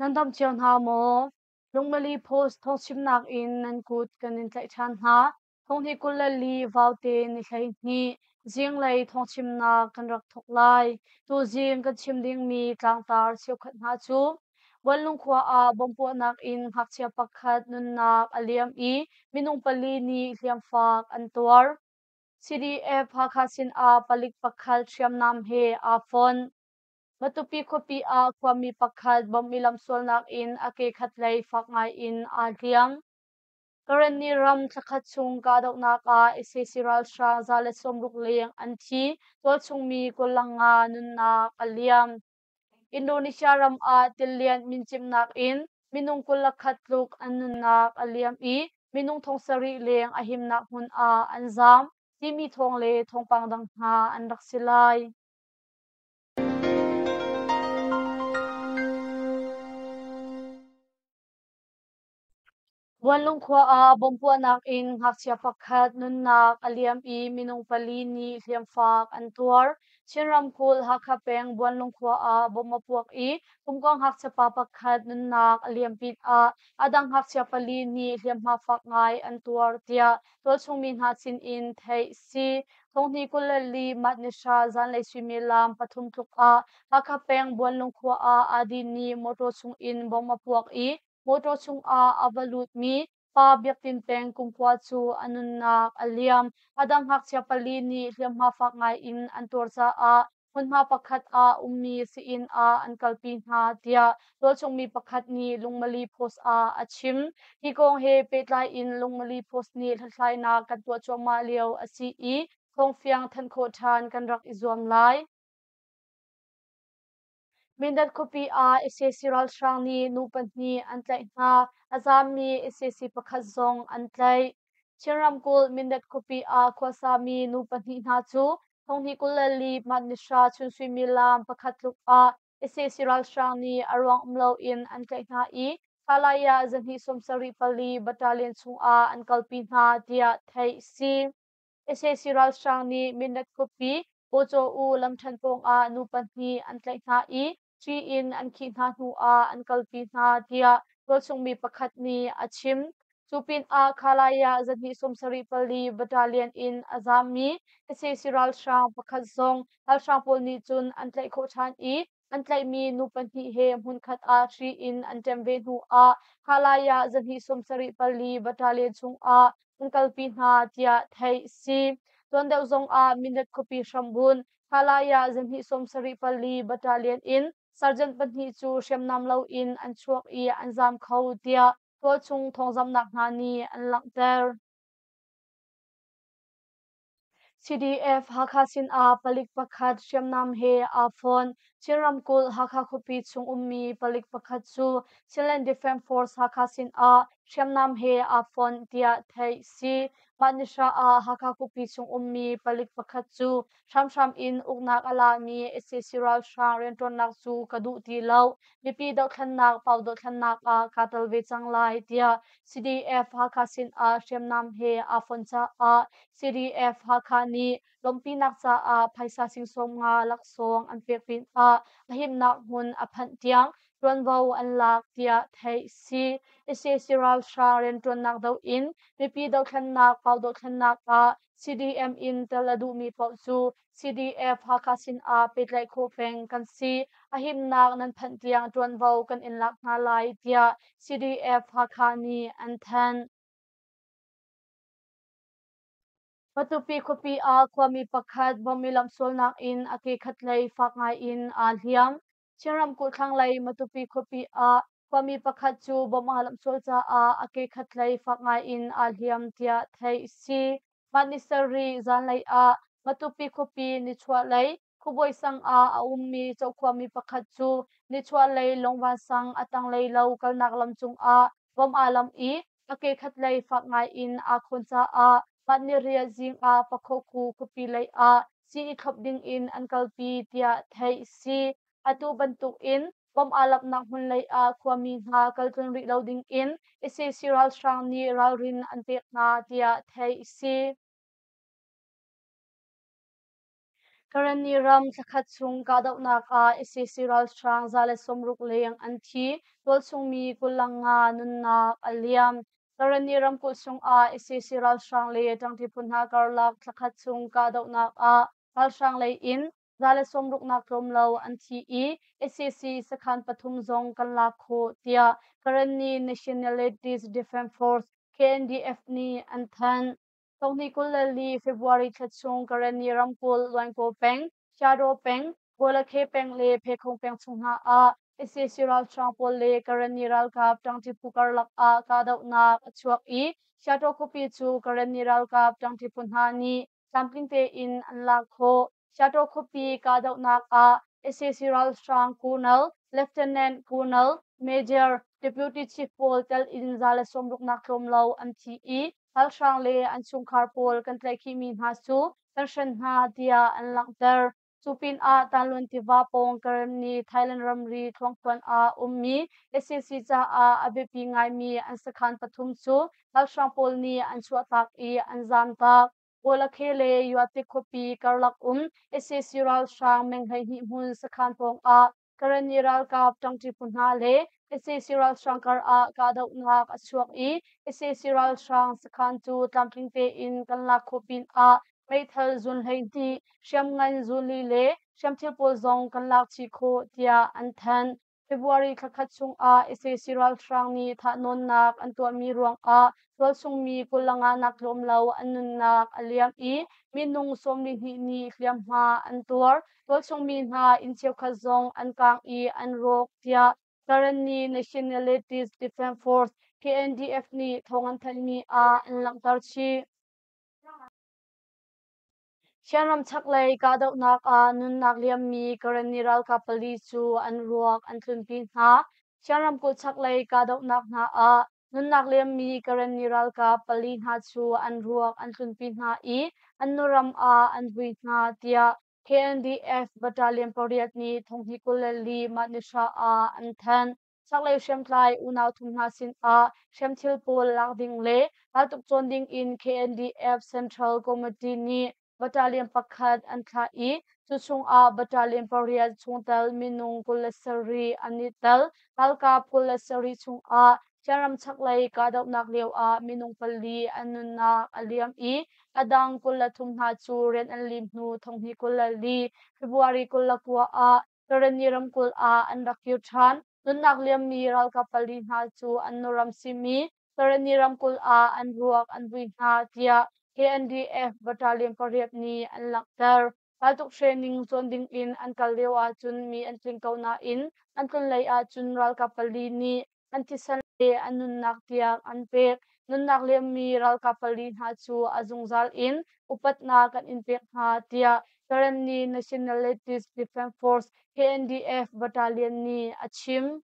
Nan dam cio hna maw? Lungmali Post thawngchimnak in nan kut kan in tlaih ṭhan hna. Thonghnih 24 vaute ni 12 zinglei thawngchimnak kan rak thawk lai. Tuzing kan chim dingmi tlangtar cheukhat hna cu Buanlung khua ah bomb puahnak in ngakchia pakhat nunnak a liam i minung pali nih hliamfak an tuar. CDF Hakha sinah palik pakhat hriamnam he aa fonh. Matupi khuapi ah khuami pakhat bomb i lamsualnak in a ke khatlei fak ngai in aa hliam. Karenni ram thlakhat chung kahdohnak ah sac ralhrang 160 leng an thi, tualchung mi 25 nunnak a liam. Indonesia ram ah tilian mincimnak in minung 21 tluk an nunnak a liam i minung 7,000 leng a himnak hmun ah an zaam timi thawng le thawngpang dang hna an rak si lai. Buanlung khua ah bomb puahnak in ngakchia pakhat nunnak a liam i minung pali nih hliamfak an tuar. Chin ramkulh Hakha peng Buanlung khua ah bomb a puak i kumkua ngakchia pa pakhat nunnak a liam pinah a dang ngakchia pali nih hliamhma fak ngai an tuar tiah tualchung mi hna sin in theih a si. Thonghnih 24 March ni hra zanlei suimilam pathum tluk ah Hakha peng Buanlung khua ah aa dinmi motor chung in bomb a puak i motor chungah a va lutmi pa Biak Tin Peng kumkua cu a nunnak a liam. A dang ngakchia pali nih hliamhma fak ngai in an tuar caah hmunhma pakhat ah ummi sii-inn ah an kalpi hna tiah tualchungmi pakhat nih Lungmali Post ah a chim. Hi kong he pehtlai in Lungmali Post nih hlathlainak kan tuah cuahmah lio a si i thawngfiang thanh khawh ṭhan kan rak i zuam lai. Mindat khuapi ah sac ralhrang nih nu pahnih an tlaih hna. A zaammi sac pakhat zong an tlaih. Chin ramkulh Mindat khuapi ah khuasami nu pahnih hna cu thonghnih 24 March ni hra chun suimilam pakhat tluk ah sac ralhrang nih a ruang um loin an tlaih hna i Kalay ah zahnih 74 battalion chungah an kalpi hna tiah theih a si. Sac ralhrang nih Mindat khuapi Bawcaw-u lamṭhen pawngah nu pahnih an tlaih hna i hri in an khih hna hnuah an kalpi hna tiah tualchungmi pakhat nih a chim. Cu pinah Khalaya zahnih 74 battalion in a zaammi sac ralhrang pakhat zong ralhrang pawl nih cun an tlaih khawh ṭhan i an tlaihmi nu pahnih he hmunkhat ah hri in an ṭem ve hnuah Khalaya zahnih 74 battalion chungah an kalpi hna tiah theih a si. Tuan deuh zongah Mindat khuapi hrambunh Khalaya zahnih 74 battalion in sergeant pahnih cu hriamnam loin an chuak i an zaam kho tiah tualchung thawngzamhnak hna nih an langhter. CDF Hakha sinah palik pakhat hriamnam he aa fonh. Chin ramkulh Hakha khuapi chung ummi palik pakhat cu Chinland Defence Force Hakha sinah hriamnam he aa fonh tiah theih a si. Mah ni hra ah Hakha khuapi chung ummi palik pakhat cu hramhram in uknak a lami sac ralhrang rianṭuannak cu ka duh ti lo. Mipi dohthlennak pau dohthlennak ah kaa tel ve cang lai tiah CDF Hakha sinah hriamnam he aa fonh caah CDF Hakha nih lawmhpinak caah phaisa sing 50 laksawng an pek pinah a himnak hmun a phanh tiang ṭuanvo an lak tiah theih a si. Sac ralhrang rianṭuannak doh in mipi dohthlennak pau dohthlennak ah CDM in tel a duhmi paoh cu CDF Hakha sinah pehtlaih khawh peng kan si. A himnak nan phanh tiang ṭuanvo kan in lak hna lai tiah CDF Hakha nih an thanh. Matupi khuapi ah khuami pakhat bomb i lamsualnak in a ke khatlei fak ngai in aa hliam. Chin ramkulh thlanglei Matupi khuapi ah khuami pakhat cu bomb aa lamhsual caah a ke khatlei fak ngai in aa hliam tiah theih a si. Mah ni sarih zanlei ah Matupi khuapi nichuahlei Khuabawi sang ah a ummi Cokhuami pakhat cu nichuahlei Lungvan sang a tanglei lo kalnak lam cungah bomb aa lamh i a ke khatlei fak ngai in aa khawn caah mah ni riat zing ah Pakhoku khuapi lei ah sii thlop ding in an kalpi tiah theih a si. Atu bantuk in bomb aa lamhnak hmun lei ah khuami hna kaltlun rih lo ding in sac ralhrang nih ralrin an pek hna tiah theih a si. Karenni ram thlakhat chung kahdohnak ah sac ralhrang 160 leng an thi. tualchungmi 25 nunnak a liam. Karenni ramkulh chungah sac ralhrang le ṭangṭi phu hna karlak thlakhat chung kahdohnak ah ralhrang lei in 160 tlawm lo an thi i sac sakhan pathum zong kan lak khawh tiah Karenni Nationalities Defense Force KNDF nih an thanh. 2024 February thla chung Karenni ramkulh Luainkaw peng, Shadow peng, Bawlakhe peng le Phekhong peng chung hna ah sac ralhrang pawl le Karenni ralkap ṭangṭi phu karlak ah kahdohnak a chuak i Shadow khuapi cu Karenni ralkap ṭangṭi phu hna nih tlamtling tein an lak khawh. Shadow khuapi kahdohnak ah sac ralhrang Colonel, Lieutenant Colonel, Major, Deputy Chief pawl tel in 160 tlawm lo an thi i ralhrang le an chungkhar pawl kan tlaihkhihmi hna cu kan hren hna tiah an langhter. Cu pinah Tanlun tiva pawng Karenni Thailand ramri thluangthluan ah ummi sac caah a biapi ngaimi an sakhan pathum cu ralhrang pawl nih an chuahtak i an zaamtak. Bawlakhe le Yuatik khuapi karlak um sac ralhrang meng 12 hmun sakhan pawngah Karenni ralkap ṭangṭi phu hna le sac ralhrang kar ah kahdohnak a chuak i sac ralhrang sakhan cu tlamtling tein kan lak khawh pinah meithal zun 12, hriamngan zun li le hriamthil pawl zong kan lak chih khawh tiah an thanh. February thlakhat chungah sac ralhrang nih thahnawnnak an tuahmi ruangah tualchungmi 25 nak tlawm lo an nunnak a liam i minung 42 nih hliamhma an tuar. Tualchungmi hna inn cheukhat zong an kaang i an rawk tiah Karenni Nationalities Defense Force KNDF nih thawng an thanhmi ah an langhter chih. Chinram chaklei kahdohnak ah nunnak liammi Karenni ralkap pali cu an ruak an tlunpi hna. Chin ramkulh chaklei kahdohnak hna ah nunnak liammi Karenni ralkap pali hna cu an ruak an tlunpi hna i an nuram ah an vui hna tiah KNDF Battalion pariat nih thonghnih 24 mah nihra ah an thanh. Chaklei hriamtlai unau thum hna sinah hriamthil pawl lak ding le raltuk cawn ding in KNDF Central Committee nih battalion pakhat an thlah i cu chungah battalion pariat chungtel minung 27 an i tel. Ralkap 27 chungah Chinram chaklei kahdohnak lioah minung pali an nunnak a liam i a dang 23 hna cu rian an lim hnu thonghnih 24 February 29 ah Karenni ramkulh ah an rak kir ṭhan. Nunnak liammi ralkap pali hna cu an nuram simi Karenni ramkulh ah an ruak an vui hna tiah KNDF Battalion pariat nih an langhter. Raltuk training cawn dingin an kal lio ahcun mi an tling ko nain an tlun lei ahcun ralkap pali nih an thisen le an nunnak tiang an pek. Nunnak liammi ralkap pali hna cu a zungzal in upatnak kan in pek hna tiah Karenni Nationalities Defense Force KNDF Battalion nih a chim.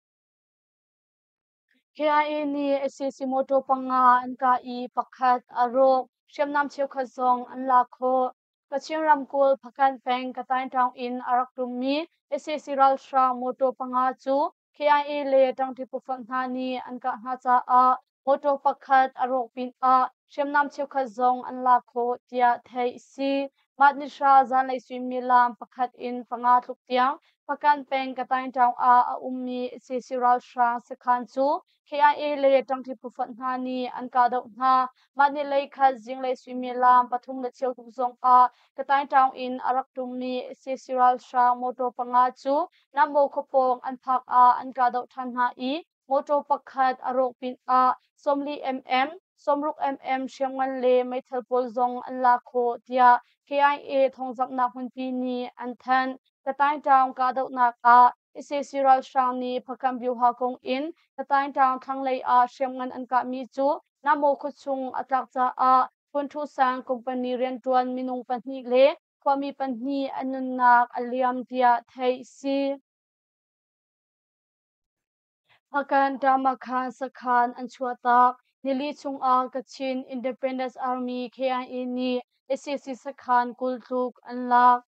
KIA nih sac motor panga an kah i pakhat a rawk. Hriamnam cheukhat zong an lak khawh. Kachin ramkulh Hpakant peng Katain town in a rak ṭummi sac ralhrang motor panga cu KIA le ṭangṭi phufonh hna nih an kah hna caah motor pakhat a rawk pinah hriamnam cheukhat zong an lak khawh tiah theih a si. Mah nihra zanlei suimilam pakhat in panga tluk tiang Hpakant peng Katain town ah a ummi sac ralhrang sakhan cu KIA le ṭangṭi phufonh hna nih an kahdoh hna. Mah ni lei khat zinglei suimilam pathum le cheu tuk zongah Katain town in a rak ṭummi sac ralhrang motor panga cu Namo khuapawng an phak ah an kahdoh ṭhan hna i motor pakhat a rawk pinah 40 mm, 60 mm hriamngan le meithal pawl zong an lak khawh tiah KIA thawngzamhnak hmunpi nih an thanh. Katain town kahdohnak ah sac ralhrang nih Hpakant Byuha kong in Katain town thlanglei ah hriamngan an kahmi cu Namo khuachung a tlak caah Phunthu sang company rianṭuan minung pahnih le khuami pahnih an nunnak a liam tiah theih si. Hpakant Tamakhan sakhan an chuahtak. Nili chungah Kachin Independence Army KIA nih sac sakhan 20 tluk an lak.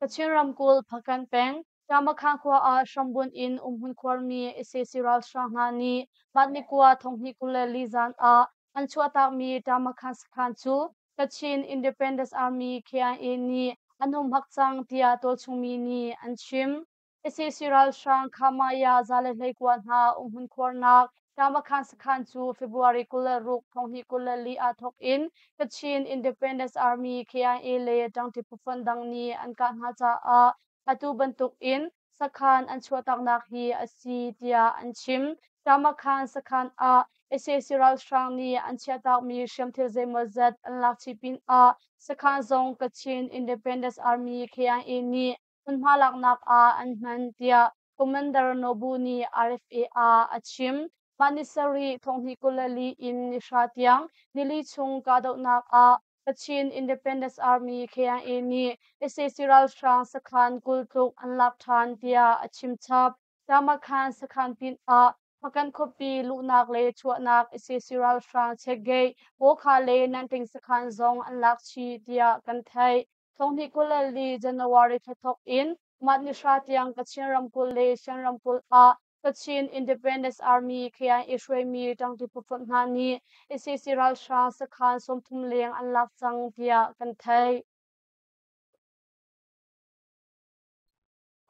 Kachin ramkulh Hpakant peng Tamakhan khua ah hrambunh in umhmun khuarmi sac ralhrang hna nih mah nikua thonghnih 24 zan ah an chuahtakmi Tamakhan sakhan cu Kachin Independence Army KIA nih an humhak cang tiah tualchungmi nih an chim. Sac ralhrang Khamaya 119 hna umhmun khuarnak Tamakhan sakhan cu February 26, 2024 ah thawk in Kachin Independence Army KIA le ṭangṭi phufonh dang nih an kah hna caah atu bantuk in sakhan an chuahtaknak hi a si tiah an chim. Tamakhan sakhan ah sac ralhrang nih an chiahtakmi hriamthil zeimawzat an lak chih pinah sakhan zong Kachin Independence Army KIA nih hmunhma laknak ah an hman tiah Commander Nobu nih RFA ah a chim. Mah ni sarih 2024 in nihra tiang nili chung kahdohnak ah Kachin Independence Army KIA nih sac ralhrang sakhan 20 tluk an lak ṭhan tiah a chim chap. Tamakhan sakhan pinah Hpakant khuapi luhnak le chuahnak sac ralhrang checkgate Pawkha le Nanting sakhan zong an lak chih tiah kan theih. 2024 January thla thawk in mah nihra tiang Kachin ramkulh le Shan ramkulh ah Kachin Independence Army KIA hruaimi ṭangṭi phufonh hna nih sac ralhrang sakhan 30 leng an lak cang tiah kan theih.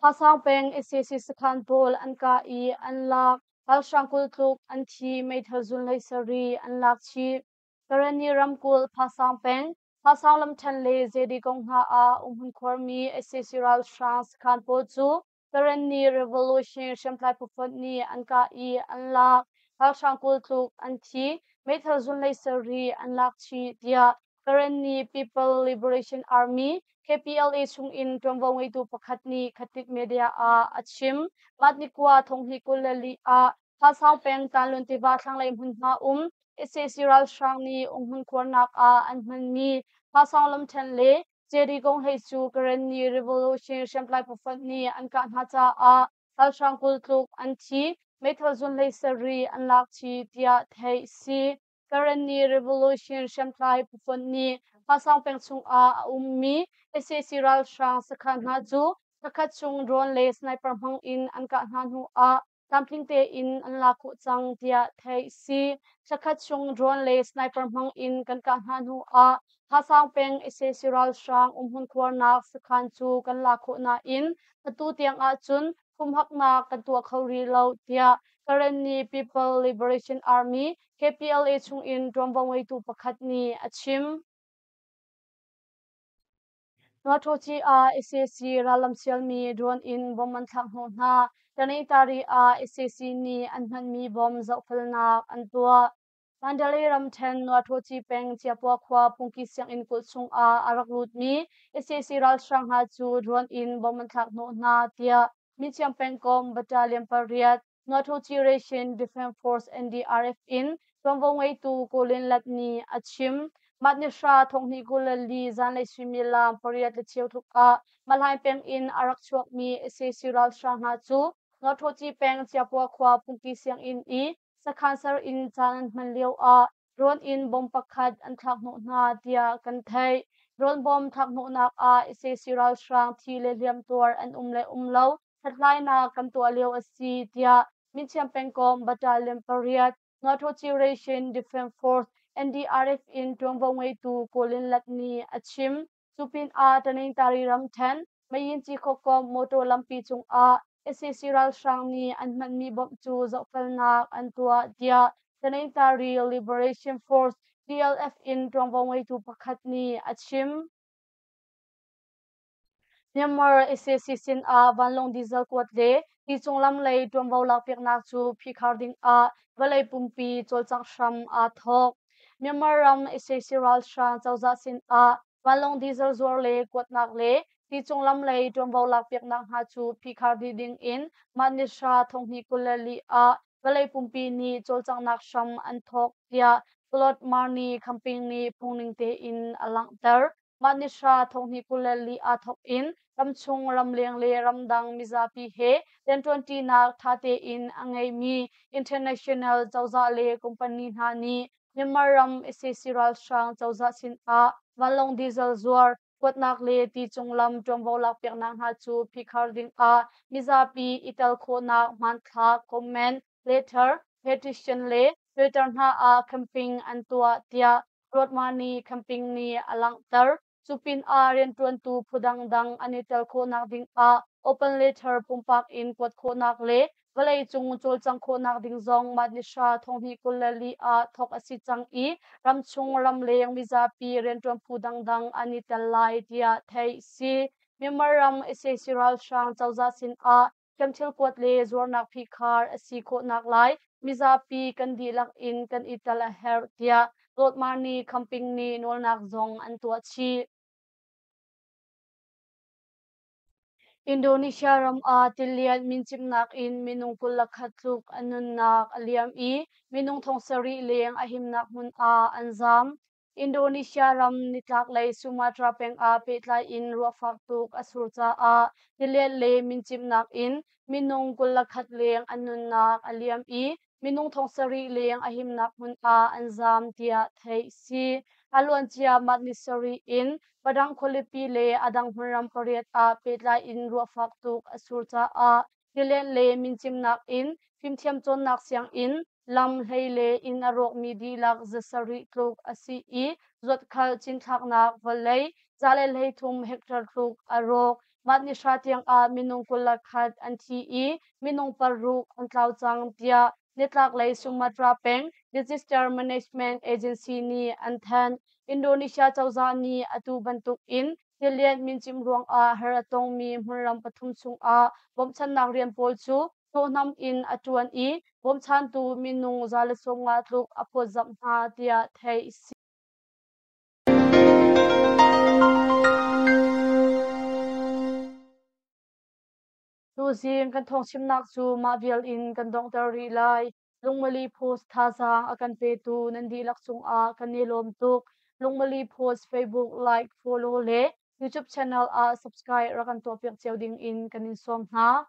Hpasang peng sac sakhan pawl an kah i an lak. Ralhrang 20 tluk an thi, meithal zun hlei sarih an lak chih. Karenni ramkulh Hpasang peng Hpasang lamṭhen le Zedi kong hna ah umhmun khuarmi sac ralhrang sakhan pawl cu Karenni Revolution hriamtlai phufonh nih an kah i an lak. Ralhrang 20 tluk an thi, meithal zun hlei sarih an lak chih tiah Karenni People Liberation Army KPLA chungin ṭuanvo ngeitu pakhat nih Khatit Media ah a chim. Mah ni kua 2024 ah Hpasang peng Tanlun tiva thlanglei hmunhma um sac ralhrang nih umhmun khuarnak ah an hmanmi Hpasang lamṭhen le Jedi Konghlei cu Karenni Revolution hriamtlai phufonh nih an kah hna caah ralhrang 20 tluk an thi, meithal zun hlei sarih an lak chih tiah theih si. Karenni Revolution hriamtlai phufonh nih Hpasang peng chungah a ummi sac ralhrang sakhan hna cu thlakhat chung drone le sniper hmang in an kah hna hnu ah tlamtling tein an la khawh cang tiah theih si. Thlakhat chung drone le sniper hmang in kan kah hna hnu ah Hpasang peng sac ralhrang umhmun khuarnak sakhan cu kan la khawh nain atu tiang ahcun humhaknak kan tuah kho rih lo tiah Karenni People Liberation Army KPLA chungin ṭuanvo ngeitu pakhat nih a chim. Nuaṭhawci ah sac rallam sialmi drone in bomb an thlak hnawh hna. Tanetari ah sac nih an hmanmi bomb zohfelnak an tuah. Mandalay ramṭhen Nuaṭhawci peng Ciapua khua phungki sianginn kulh chungah a rak lutmi sac ralhrang hna cu drone in bomb an thlak hnawh hna tiah Mithiang pengkomh Battalion 8 Nuaṭhawci Ration Defense Force NDRF in ṭuanvo ngeitu Colin Lat nih a chim. Mah ni hra 2024 zanlei suimilam 8:15 tluk ah Mahlaing peng in a rak chuakmi sac ralhrang hna cu Nuaṭhawci peng Ciapua khua phungki sianginn i sakhan ser in caan an hman lio ah drone in bomb pakhat an thlak hnawh hna tiah kan theih. Drone bomb thlak hnawhnak ah sac ralhrang thi le hliamtuar an um le um lo hlathlainak kan tuah lio a si tiah Mithiam pengkomh Battalion 8 Nuaṭhawci Ration Defense Force NDRF in ṭuanvo ngeitu Colin Lat nih a chim. Cu pinah Tanintari ramṭhen Mayin Cikhawkkomh motor lampi cungah sac ralhrang nih an hmanmi bomb cu zohfelnak an tuah tiah Tanintari Liberation Force TLF in ṭuanvo ngeitu pakhat nih a chim. Myanmar sac sin ah vanlawng diesel kuat le ticung lam lei ṭuanvo lakpiaknak cu phihkhar ding ah vawlei pumpi cawlcangh hram aa thawk. Myanmar ram sac ralhrang cozah sin ah vanlawng diesel zuar le kuatnak le ticung lam lei ṭuanvo lakpiaknak hna cu phihkhar dih ding in mah ni hra 2024 ah vawlei pumpi nih cawlcanghnak hram an thawk tiah Plot Marni Camping nih phungning tein a langhter. Mah ni hra 2024 aa thawk in ramchung, ramleng le ramdang mizapi he rianṭuanṭinak ṭha tein a ngeimi international cozah le company hna nih Myanmar ram sac ralhrang cozah sinah vanlawng diesel zuar, kuatnak le ti cunglam ṭuanvo lakpiaknak hna cu phihkhar dingah mizapi i tel khawhnak hmanthlak, comment, letter, petition le Twitter hna ah camping an tuah tiah Ruatmani camping nih a langhter. Cu pinah rianṭuantu phu dangdang an i tel khawhnak dingah open letter pumpak in kuat khawhnak le vawleicung cawlcangh khawhnak ding zong mah ni hra 2024 ah thawk a si cang i ramchung ramleng mizapi rianṭuan phu dangdang an i tel lai tiah theih si. Myanmar ram sac ralhrang cozah sinah hriamthil kuat le zuarnak phihkhar a si khawhnak lai mizapi kan dihlak in kan i tel a herh tiah Dawtmarni Khamping nih nawlnak zong an tuah chih. Indonesia ram ah tilian mincimnak in minung 21 tluk an nunnak a liam i minung 7000 leng a himnak hmun ah an zaam. Indonesia ram nitlaklei Sumatra peng ah pehtlai in ruah fak tuk a sur caah tilian le mincimnak in minung 21 leng an nunnak a liam i minung 7000 leng a himnak hmun ah an zaam tiah theih si. A luancia March ni sarih in Padang khualipi le a dang hmunram pariat ah pehtlai in ruah fak tuk a sur caah tilian le mincimnak in fimthiam cawnnak sianginn, lam, hlei le inn a rawkmi dihlak 700 tluk a si i zuatkhal cinthlaknak vawlei 133 hectare tluk a rawk. Mah ni hra tiangah minung 21 an thi i minung paruk an tlau cang tiah nitlaklei Sumatra peng Disaster Management Agency nih an thanh. Indonesia cozah nih atu bantuk in tilian mincimh ruangah har a tongmi hmunram pathum chungah bawmchannak rian pawl cu hlawhnam in a ṭuan i bawmchantu minung 150 tluk a phawtzamh hna tiah theih a si. Tuzing kan thawngchimnak cu mah vial in kan donghter rih lai. Lungmali Post thazaang a kan petu nan dihlak cungah kan i lawm tuk. Lungmali Post Facebook like, follow le YouTube channel ah subscribe rak kan tuahpiak cio ding in kan in sawm hna.